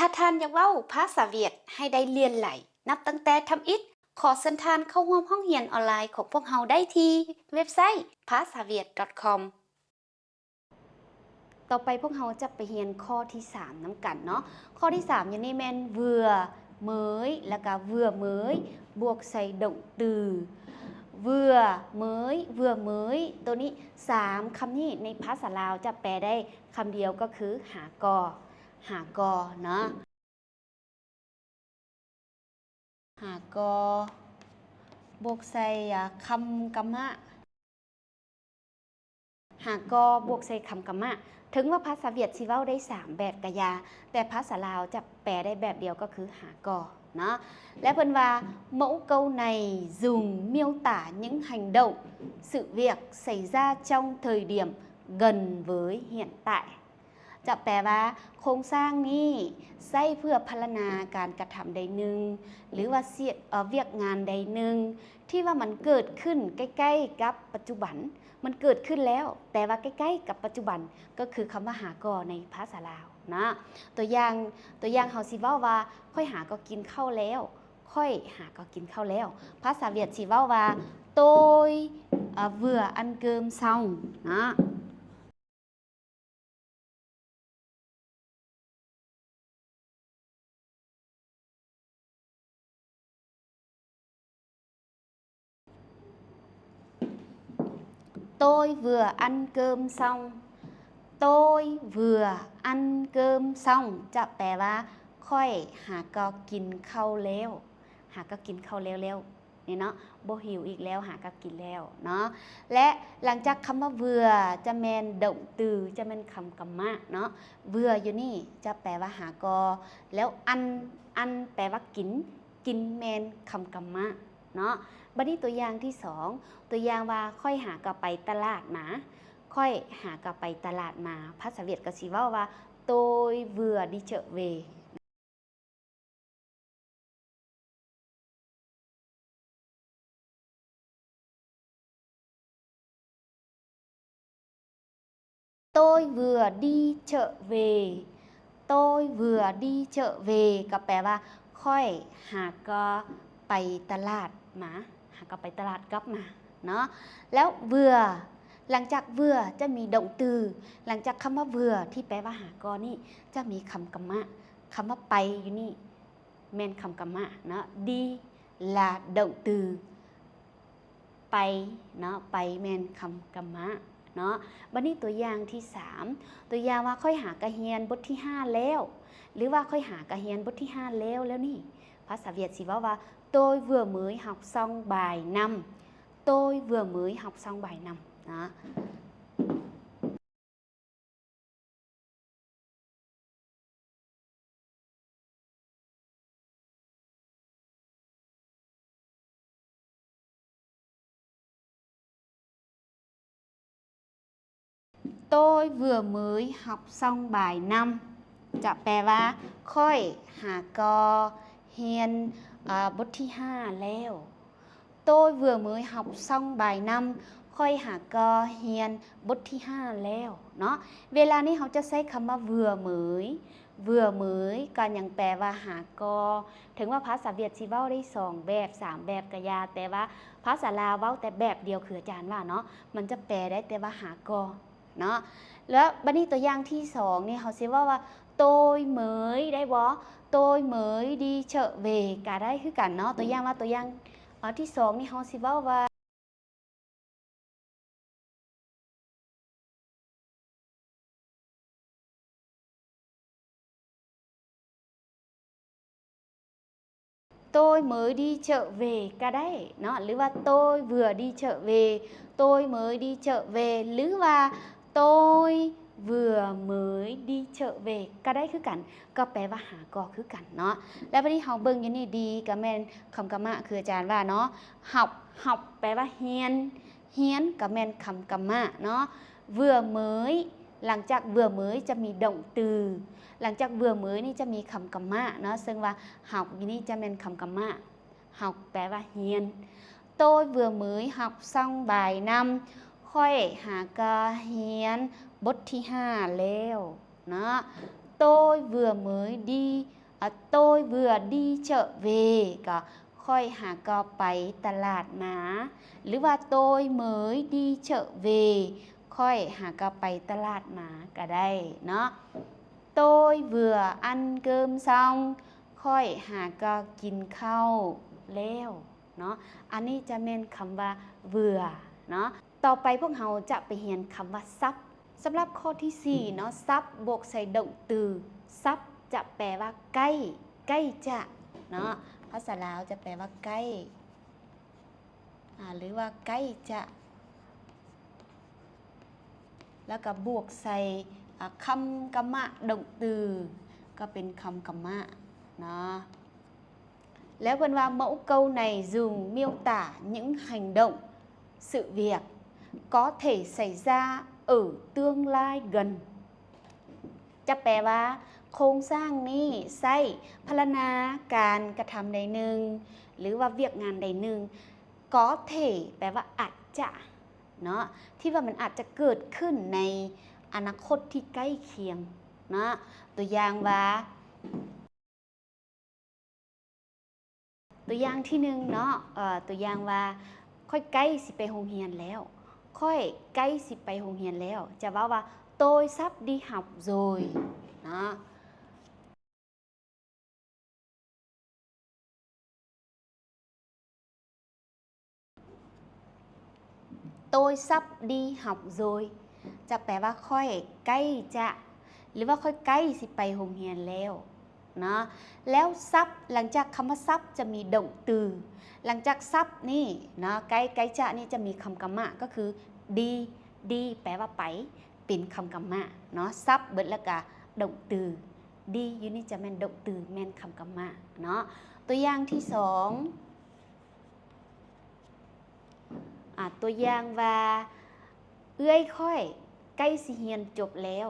ຖ້າທ່ານຢາກເວົ້າພາສາຫວຽດໃຫ້ໄດ້ຫຼຽນຫຼາຍ ນັບຕັ້ງແຕ່ທຳອິດ, ຂໍເຊີນທ່ານເຂົ້າຮ່ວມຫ້ອງຮຽນອອນລາຍຂອງພວກເຮົາໄດ້ທີ່ເວັບໄຊ ພາສາຫວຽດ ດອດ ຄອມ. ຕໍ່ໄປພວກເຮົາຈະໄປຮຽນຂໍ້ທີສາມນຳກັນເນາະ. ຂໍ້ທີສາມຢູ່ນີ້ແມ່ນ vừa mới ແລ້ວກະ vừa mới ບວກໃສ່ động từ vừa mới, vừa mới ໂຕນີ້ ສາມຄຳນີ້ໃນພາສາລາວຈະແປໄດ້ຄຳດຽວກໍຄື ຫາກໍ ຫາກໍເນາະ. ຫາກໍ ບວກໃສ່ ອາ ຄຳກຳມະ ຫາກໍ ບວກໃສ່ຄຳກຳມະ. ເຖິງວ່າພາສາຫວຽດຊິເວົ້າໄດ້ສາມແບບກະຢ່າ, ແຕ່ພາສາລາວຈະແປໄດ້ແບບດຽວກໍຄື ຫາກໍເນາະ. ແລະເພິ່ນວ່າ Mẫu câu này dùng miêu tả những hành động, sự việc xảy ra trong thời điểm gần với hiện tại. ຈະແປວ່າ ໂຄງສ້າງນີ້ໃຊ້ເພື່ອພັນລະນາການກະທຳໃດໜຶ່ງ ຫຼືວ່າ ວຽກງານໃດໜຶ່ງ ທີ່ວ່າມັນເກີດຂຶ້ນໃກ້ໆກັບປັດຈຸບັນ, ມັນເກີດຂຶ້ນແລ້ວ ແຕ່ວ່າໃກ້ໆກັບປັດຈຸບັນ ກໍຄືຄຳວ່າ ຫາກໍ ໃນພາສາລາວເນາະ. ຕົວຢ່າງ ຕົວຢ່າງເຮົາຊິເວົ້າວ່າ ຂ້ອຍຫາກໍກິນເຂົ້າແລ້ວ, ຂ້ອຍຫາກໍກິນເຂົ້າແລ້ວ. ພາສາຫວຽດຊິເວົ້າວ່າ Tôi, à, vừa ăn cơm xong ເນາະ. Tôi vừa ăn cơm xong. Tôi vừa ăn cơm xong ຈະແປວ່າ ຂ້ອຍຫາກໍກິນເຂົ້າແລ້ວ, ຫາກໍກິນເຂົ້າແລ້ວແລ້ວ. ນີ້ເນາະ ບໍ່ຫິວອີກແລ້ວ ຫາກັບກິນແລ້ວເນາະ. ແລະຫຼັງຈາກຄຳວ່າ vừa ຈະແມ່ນ động từ ຈະແມ່ນຄຳກຳມະເນາະ. Vừa ຢູ່ນີ້ຈະແປວ່າຫາກໍ ແລ້ວ ăn, ăn ແປວ່າກິນ, ກິນແມ່ນຄຳກຳມະເນາະ. ບັດນີ້ຕົວຢ່າງທີສອງ ຕົວຢ່າງວ່າ ຂ້ອຍຫາກໍໄປຕະຫຼາດມາ, ຂ້ອຍຫາກໍໄປຕະຫຼາດມາ. ພາສາຫວຽດກໍຊິເວົ້າວ່າ Tôi vừa đi chợ về. Tôi vừa đi chợ về. Tôi vừa đi chợ về ກໍແປວ່າ ຂ້ອຍຫາກໍໄປຕະຫຼາດມາ, ຫາກໍໄປຕະຫຼາດກັບມາເນາະ. ແລ້ວ vừa ຫຼັງຈາກ vừa ຈະມີ động từ. ຫຼັງຈາກຄຳວ່າ vừa ທີ່ແປວ່າຫາກໍນີ້ ຈະມີຄຳກຳມະ. ຄຳວ່າໄປຢູ່ນີ້ ແມ່ນຄຳກຳມະເນາະ. Đi là động từ. ໄປເນາະ, ໄປແມ່ນຄຳກຳມະເນາະ. ບັດນີ້ຕົວຢ່າງທີສາມ ຕົວຢ່າງວ່າ ຂ້ອຍຫາກະຮຽນບົດທີຫ້າແລ້ວ ຫຼືວ່າ ຂ້ອຍຫາກະຮຽນບົດທີຫ້າແລ້ວແລ້ວນີ້. ພາສາຫວຽດຊິເວົ້າວ່າ Tôi vừa mới học xong bài năm. Tôi vừa mới học xong bài năm ເນາະ. Tôi vừa mới học xong bài năm ຈະແປວ່າ ຂ້ອຍຫາກໍຮຽນ ເອີ ບົດທີຫ້າແລ້ວ. Tôi vừa mới học xong bài năm. ຂ້ອຍຫາກໍຮຽນບົດທີຫ້າແລ້ວເນາະ. ເວລານີ້ເຮົາຈະໃຊ້ຄຳວ່າ vừa mới. Vừa mới ກໍຍັງແປວ່າຫາກໍ. ເຖິງວ່າພາສາຫວຽດຊິເວົ້າໄດ້ສອງແບບ, ສາມແບບກະຢ່າ, ແຕ່ວ່າພາສາລາວເວົ້າແຕ່ແບບດຽວ ຄືອາຈານວ່າເນາະ, ມັນຈະແປໄດ້ແຕ່ວ່າຫາກໍ. ເນາະ. ແລ້ວບັດນີ້ຕົວຢ່າງທີສອງນີ້ ເຮົາຊິເວົ້າວ່າ tôi mới ໄດ້ບໍ່? Tôi mới đi chợ về ກະໄດ້ຄືກັນເນາະ. ຕົວຢ່າງວ່າ ຕົວຢ່າງ ເອີ ທີສອງນີ້ ເຮົາຊິເວົ້າວ່າ Tôi mới đi chợ về ກະໄດ້ເນາະ ຫຼືວ່າ tôi vừa đi chợ về, tôi mới đi chợ về ຫຼືວ່າ tôi vừa mới đi chợ về ກະໄດ້ຄືກັນ, ກໍແປວ່າຫາກໍຄືກັນເນາະ. ແລ້ວບັດນີ້ເຮົາເບິ່ງຢູ່ນີ້ đi ກໍແມ່ນຄຳກຳມະ ຄືອາຈານວ່າເນາະ. học, học ແປວ່າຮຽນ, ຮຽນກໍແມ່ນຄຳກຳມະເນາະ. vừa mới ຫຼັງຈາກ vừa mới ຈະມີ động từ, ຫຼັງຈາກ vừa mới ນີ້ຈະມີຄຳກຳມະເນາະ, ເຊິ່ງວ່າ học ນີ້ຈະແມ່ນຄຳກຳມະ. học ແປວ່າຮຽນ. tôi vừa mới học xong bài năm. ຂ້ອຍຫາກໍຮຽນບົດທີຫ້າແລ້ວເນາະ. Tôi vừa mới đi, à, tôi vừa đi chợ về ກໍ ຂ້ອຍຫາກໍໄປຕະຫຼາດມາ ຫຼືວ່າ Tôi mới đi chợ về ຂ້ອຍຫາກໍໄປຕະຫຼາດມາກໍໄດ້ເນາະ. Tôi vừa ăn cơm xong ຂ້ອຍຫາກໍກິນເຂົ້າແລ້ວເນາະ. ອັນນີ້ຈະແມ່ນຄຳວ່າ vừa ເນາະ. ຕໍ່ໄປພວກເຮົາຈະໄປຮຽນຄຳວ່າ ສັບ. ສຳລັບຂໍ້ທີສີ່ເນາະ ສັບບວກໃສ່ດັງຕື່ ສັບຈະແປວ່າ ໃກ້ ໃກ້ຈະເນາະ. ພາສາລາວຈະແປວ່າ ໃກ້ ອາ ຫຼືວ່າ ໃກ້ຈະ ແລ້ວກໍບວກໃສ່ ອາ ຄຳກຳມະ ດັງຕື່ ກໍເປັນຄຳກຳມະເນາະ. ແລ້ວເພິ່ນວ່າ Mẫu câu này dùng miêu tả những hành động, sự việc có thể xảy ra ở tương lai gần. ຈະແປວ່າ ໂຄງສ້າງນີ້ໃຊ້ພັນລະນາການກະທຳໃດໜຶ່ງ ຫຼືວ່າວຽກງານໃດໜຶ່ງ. Có thể ແປວ່າ ອາດຈະເນາະ ທີ່ວ່າມັນອາດຈະເກີດຂຶ້ນໃນອະນາຄົດທີ່ໃກ້ຄຽງເນາະ. ຕົວຢ່າງວ່າ ຕົວຢ່າງທີໜຶ່ງເນາະ ເອີ ຕົວຢ່າງວ່າ ຂ້ອຍໃກ້ຊິໄປໂຮງຮຽນແລ້ວ ຂ້ອຍໃກ້ຊິໄປໂຮງຮຽນແລ້ວ ຈະເວົ້າວ່າ Tôi sắp đi học rồi ເນາະ. Tôi sắp đi học rồi ຈະແປວ່າ ຂ້ອຍໃກ້ຈະ ຫຼືວ່າ ຂ້ອຍໃກ້ຊິໄປໂຮງຮຽນແລ້ວເນາະ. ແລ້ວ sắp ຫຼັງຈາກຄຳວ່າ sắp ຈະມີດັງຕື່ ຫຼັງຈາກ sắp ນີ້ເນາະ ໃກ້ ໃກ້ຈະນີ້ຈະມີຄຳກຳມະ ກໍຄື đi đi ແປວ່າ ໄປ ເປັນຄຳກຳມະເນາະ. Sắp ເບິດແລ້ວກະດັງຕື່ đi ຢູ່ນີ້ຈະແມ່ນດັງຕື່ ແມ່ນຄຳກຳມະເນາະ. ຕົວຢ່າງທີສອງ ອາ ຕົວຢ່າງວ່າ ເອື້ອຍຂ້ອຍໃກ້ຊິຮຽນຈົບແລ້ວ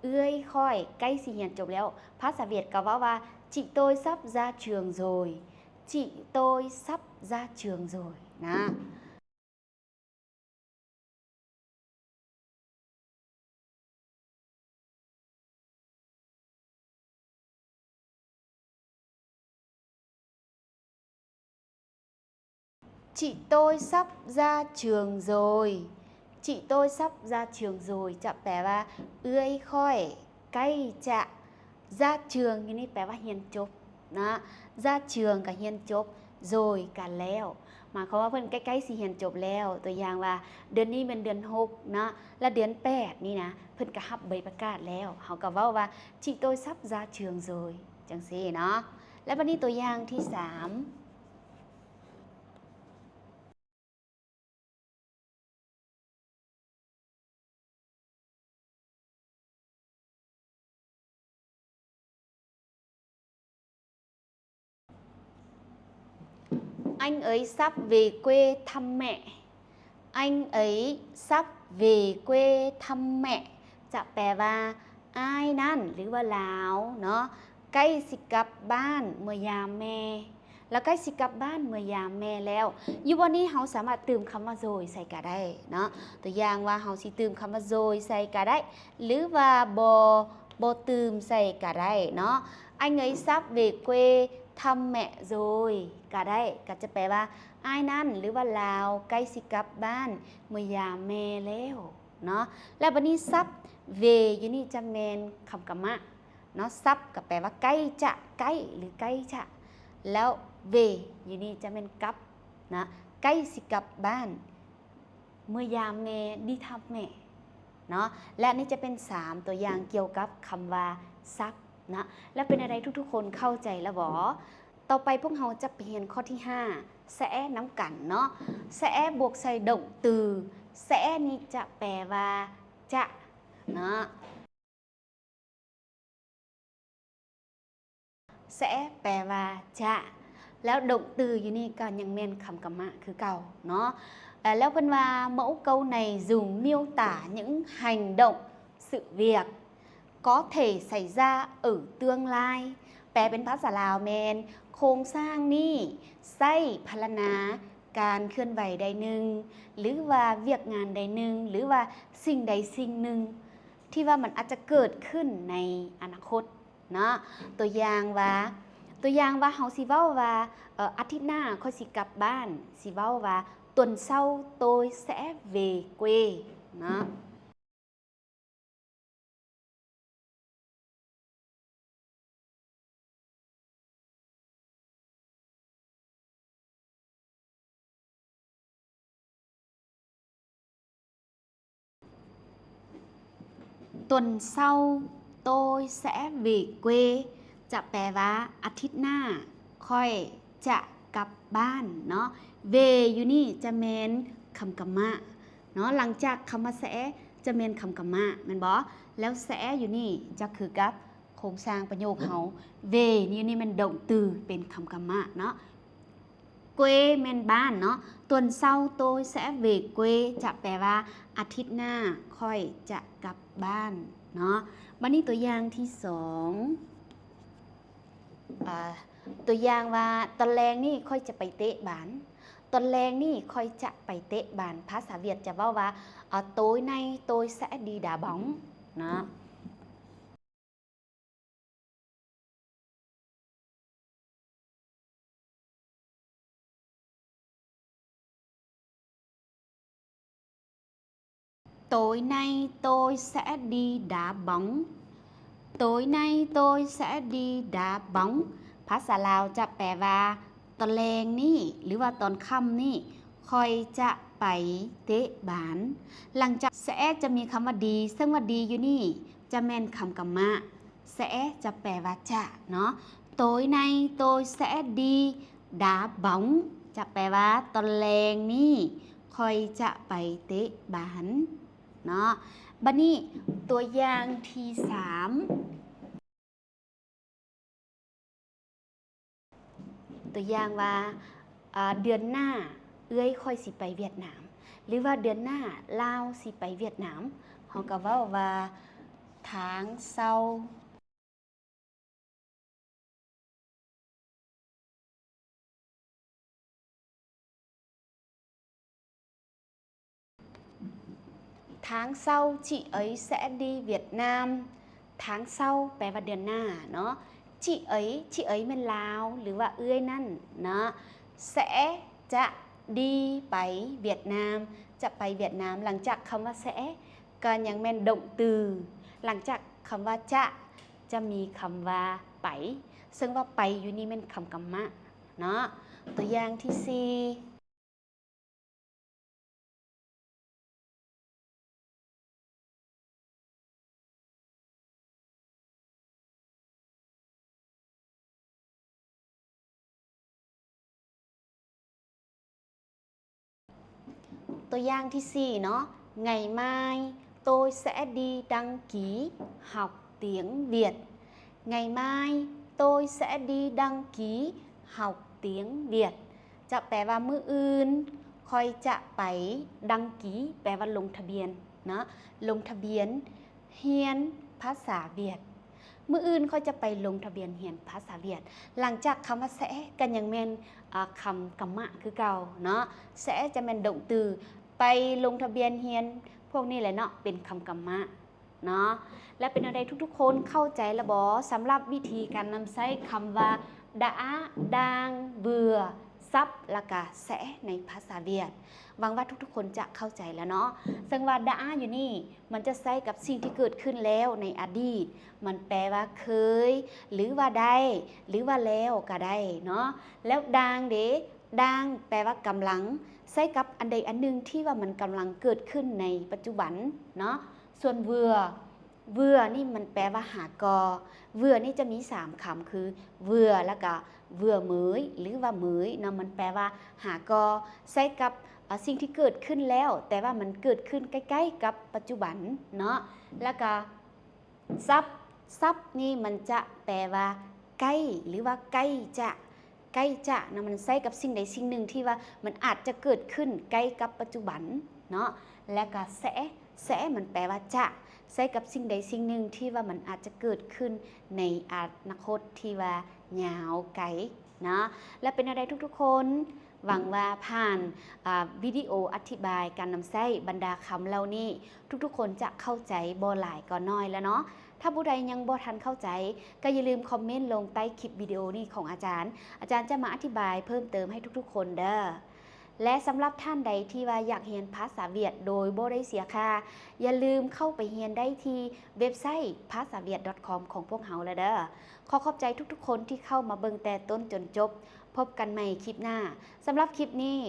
ເອື້ອຍຂ້ອຍໃກ້ຊິຮຽນຈົບແລ້ວ. ພາສາຫວຽດກໍເວົ້າວ່າ Chị tôi sắp ra trường rồi, chị tôi sắp ra trường rồi ນະ. Chị tôi sắp ra trường rồi. Chị tôi sắp ra trường rồi ຈະແປວ່າ ເອື້ອຍຂ້ອຍໃກ້ຈະ ra trường ຢູ່ນີ້ແປວ່າຮຽນຈົບເນາະ. Ra trường ກໍຮຽນຈົບ rồi ກໍແລ້ວ ໝາຍຄວາມວ່າເພິ່ນໃກ້ໆຊິຮຽນຈົບແລ້ວ. ຕົວຢ່າງວ່າ ເດືອນນີ້ແມ່ນເດືອນຫົກເນາະ ແລະ ເດືອນແປດນີ້ນະ ເພິ່ນກໍຮັບໃບປະກາດແລ້ວ ເຮົາກໍເວົ້າວ່າ Chị tôi sắp ra trường rồi ຈັ່ງຊີ້ເນາະ. ແລະ ບັດນີ້ຕົວຢ່າງທີສາມ Anh ấy sắp về quê thăm mẹ. Anh ấy sắp về quê thăm mẹ ຈະແປວ່າ ອ້າຍນັ້ນ ຫຼືວ່າລາວເນາະ ໃກ້ຊິກັບບ້ານເມືອຢາມແມ່ ລາວໃກ້ຊິກັບບ້ານເມືອຢາມແມ່ແລ້ວ. ຢູ່ບ່ອນນີ້ເຮົາສາມາດຕື່ມຄຳວ່າ rồi ໃສ່ກະໄດ້ເນາະ. ຕົວຢ່າງວ່າເຮົາຊິຕື່ມຄຳວ່າ rồi ໃສ່ກະໄດ້ ຫຼືວ່າບໍ່ ບໍ່ຕື່ມໃສ່ກະໄດ້ເນາະ. Anh ấy sắp về quê thăm mẹ rồi ກະໄດ້ ກໍຈະແປວ່າ ອ້າຍນັ້ນ ຫຼືວ່າລາວໃກ້ຊິກັບບ້ານເມືອຢາມແມ່ແລ້ວເນາະ. ແລ້ວບັດນີ້ sắp về ຢູ່ນີ້ຈະແມ່ນຄຳກຳມະເນາະ. Sắp ກໍແປວ່າໃກ້ຈະ ໃກ້ ຫຼື ໃກ້ຈະ ແລ້ວ về ຢູ່ນີ້ຈະແມ່ນກັບນະ ໃກ້ຊິກັບບ້ານ ເມືອຢາມແມ່ đi thăm mẹ ເນາະ. ແລະ ນີ້ຈະເປັນສາມຕົວຢ່າງກ່ຽວກັບຄຳວ່າ sắp ເນາະ. ແລ້ວເປັນແນວໃດ ທຸກໆຄົນເຂົ້າໃຈແລ້ວບໍ່? ຕໍ່ໄປພວກເຮົາຈະໄປຮຽນຂໍ້ທີຫ້າ ແຊະນຳກັນເນາະ. ແຊະບວກໃສ່ດັງຕື່ ແຊະນີ້ຈະແປວ່າ ຈະ ເນາະ. ແຊະແປວ່າຈະ ແລ້ວດັງຕື່ຢູ່ນີ້ກໍຍັງແມ່ນຄຳກຳມະຄືເກົ່າເນາະ. ແລ້ວເພິ່ນວ່າ Mẫu câu này dùng miêu tả những hành động, sự việc có thể xảy ra ở tương lai. ແປເປັນພາສາລາວແມ່ນ ໂຄງສ້າງນີ້ໃຊ້ພັນລະນາການເຄື່ອນໄຫວໃດໜຶ່ງ ຫຼືວ່າວຽກງານໃດໜຶ່ງ ຫຼືວ່າສິ່ງໃດສິ່ງໜຶ່ງ. ທີ່ວ່າມັນອາດຈະເກີດຂຶ້ນໃນອະນາຄົດເນາະ. ຕົວຢ່າງວ່າ ຕົວຢ່າງວ່າເຮົາຊິເວົ້າວ່າ ເອີ ອາທິດໜ້າຂ້ອຍຊິກັບບ້ານ, ຊິເວົ້າວ່າ Tuần sau tôi sẽ về quê ເນາະ. Tuần sau tôi sẽ về quê ຈະແປວ່າ ອາທິດໜ້າຂ້ອຍຈະກັບບ້ານເນາະ. ເວ ຢູ່ນີ້ຈະແມ່ນຄຳກຳມະເນາະ, ຫຼັງຈາກຄຳວ່າແຊ ຈະແມ່ນຄຳກຳມະແມ່ນບໍ່? ແລ້ວແຊຢູ່ນີ້ຈະຄືກັບໂຄງສ້າງປະໂຫຍກເຮົາ. ເວ ຢູ່ນີ້ແມ່ນ động từ ເປັນຄຳກຳມະເນາະ. ເກວ ແມ່ນບ້ານເນາະ. Tuần sau tôi sẽ về quê ຈະແປວ່າ ອາທິດໜ້າຂ້ອຍຈະກັບບ້ານເນາະ. ບັດນີ້ຕົວຢ່າງທີສອງ ອາ ຕົວຢ່າງວ່າ ຕອນແລງນີ້ຂ້ອຍຈະໄປເຕະບານ, ຕອນແລງນີ້ຂ້ອຍຈະໄປເຕະບານ. ພາສາຫວຽດຈະເວົ້າວ່າ ອາ Tối nay tôi sẽ đi đá bóng ເນາະ. Tối nay tôi sẽ đi đá bóng. Tối nay tôi sẽ đi đá bóng. ພາສາລາວຈະແປວ່າ ຕອນແລງນີ້ ຫຼືວ່າຕອນຄ່ຳນີ້ ຂ້ອຍຈະໄປເຕະບານ. ຫຼັງຈາກ ແຊ ຈະມີຄຳວ່າ đi ເຊິ່ງວ່າ đi ຢູ່ນີ້ຈະແມ່ນຄຳກຳມະ. ແຊ ຈະແປວ່າຈະເນາະ. Tối nay tôi sẽ đi đá bóng ຈະແປວ່າ ຕອນແລງນີ້ຂ້ອຍຈະໄປເຕະບານເນາະ. ບັດນີ້ຕົວຢ່າງທີສາມ ຕົວຢ່າງວ່າ ອາ ເດືອນໜ້າເອື້ອຍຂ້ອຍຊິໄປຫວຽດນາມ ຫຼືວ່າເດືອນໜ້າລາວຊິໄປຫວຽດນາມ. ເຮົາກໍເວົ້າວ່າ tháng sau. Tháng sau chị ấy sẽ đi Việt Nam. Tháng sau ແປວ່າເດືອນໜ້າເນາະ. Chị ấy, chị ấy ແມ່ນລາວ ຫຼືວ່າເອື້ອຍນັ້ນເນາະ. Sẽ ຈະ đi ໄປຫວຽດນາມ ຈະໄປຫວຽດນາມ. ຫຼັງຈາກຄຳວ່າ sẽ ກໍຍັງແມ່ນ động từ. ຫຼັງຈາກຄຳວ່າ ຈະ ຈະມີຄຳວ່າ ໄປ ເຊິ່ງວ່າ ໄປ ຢູ່ນີ້ແມ່ນຄຳກຳມະເນາະ. ຕົວຢ່າງທີສີ່ ຕົວຢ່າງທີສີ່ເນາະ. Ngày mai tôi sẽ đi đăng ký học tiếng Việt. Ngày mai tôi sẽ đi đăng ký học tiếng Việt. ຈະແປວ່າ ມື້ອື່ນຂ້ອຍຈະໄປ đăng ký ແປວ່າລົງທະບຽນເນາະ, ລົງທະບຽນຮຽນພາສາຫວຽດ. ມື້ອື່ນຂ້ອຍຈະໄປລົງທະບຽນຮຽນພາສາຫວຽດ. ຫຼັງຈາກຄຳວ່າ ແຊ ກໍຍັງແມ່ນ ອາ ຄຳກຳມະຄືເກົ່າເນາະ. ແຊ ຈະແມ່ນ động từ ໄປລົງທະບຽນຮຽນພວກນີ້ແຫຼະເນາະ, ເປັນຄຳກຳມະເນາະ. ແລະ ເປັນແນວໃດທຸກໆຄົນເຂົ້າໃຈລະບໍ ສຳລັບວິທີການນຳໃຊ້ຄຳວ່າ đã, đang, vừa, sắp ແລ້ວກະ sẽ ໃນພາສາຫວຽດ? ຫວັງວ່າທຸກໆຄົນຈະເຂົ້າໃຈແລ້ວເນາະ. ເຊິ່ງວ່າ đã ຢູ່ນີ້ ມັນຈະໃຊ້ກັບສິ່ງທີ່ເກີດຂຶ້ນແລ້ວໃນອະດີດ, ມັນແປວ່າເຄີຍ ຫຼືວ່າໄດ້ ຫຼືວ່າແລ້ວກໍໄດ້ເນາະ. ແລ້ວ đang ເດ? Đang ແປວ່າກຳລັງ, ໃຊ້ກັບອັນໃດອັນໜຶ່ງທີ່ວ່າມັນກຳລັງເກີດຂຶ້ນໃນປັດຈຸບັນເນາະ. ສ່ວນ vừa, vừa ນີ້ມັນແປວ່າຫາກໍ. Vừa ນີ້ຈະມີສາມຄຳ ຄື vừa ແລ້ວກໍ vừa mới ຫຼືວ່າ mới ເນາະ, ມັນແປວ່າຫາກໍ, ໃຊ້ກັບ ເອີ ສິ່ງທີ່ເກີດຂຶ້ນແລ້ວ ແຕ່ວ່າມັນເກີດຂຶ້ນໃກ້ໆກັບປັດຈຸບັນເນາະ. ແລ້ວກໍ sắp, sắp ນີ້ມັນຈະແປວ່າໃກ້ ຫຼືວ່າໃກ້ຈະ, ໃກ້ຈະນະ, ມັນໃຊ້ກັບສິ່ງໃດສິ່ງໜຶ່ງທີ່ວ່າມັນອາດຈະເກີດຂຶ້ນໃກ້ກັບປັດຈຸບັນເນາະ. ແລ້ວກໍ sẽ, sẽ ມັນແປວ່າຈະ, ໃຊ້ກັບສິ່ງໃດສິ່ງໜຶ່ງທີ່ວ່າມັນອາດຈະເກີດຂຶ້ນໃນອະນາຄົດທີ່ວ່າຍາວໄກເນາະ. ແລ້ວເປັນແນວໃດທຸກໆຄົນ? ຫວັງວ່າຜ່ານ ອາ ວິດີໂອອະທິບາຍການນຳໃຊ້ບັນດາຄຳເຫຼົ່ານີ້ ທຸກໆຄົນຈະເຂົ້າໃຈບໍ່ຫຼາຍກໍໜ້ອຍແລ້ວເນາະ. ຖ້າຜູ້ໃດຍັງບໍ່ທັນເຂົ້າໃຈ ກໍຢ່າລືມຄອມເມັນລົງໃຕ້ຄລິບວິດີໂອນີ້ຂອງອາຈານ. ອາຈານຈະມາອະທິບາຍເພີ່ມເຕີມໃຫ້ທຸກໆຄົນເດີ້. ແລະ ສຳລັບທ່ານໃດທີ່ວ່າຢາກຮຽນພາສາຫວຽດໂດຍບໍ່ໄດ້ເສຍຄ່າ, ຢ່າລືມເຂົ້າໄປຮຽນໄດ້ທີ່ເວັບໄຊ ພາສາຫວຽດ .com ຂອງພວກເຮົາແລ້ວເດີ້. ຂໍຂອບໃຈທຸກໆຄົນທີ່ເຂົ້າມາເບິ່ງແຕ່ຕົ້ນຈົນຈົບ. ພົບກັນໃໝ່ຄລິບໜ້າ. ສຳລັບຄລິບນີ້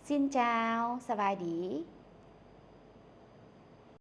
ຊິນຈາວ ສະບາຍດີ.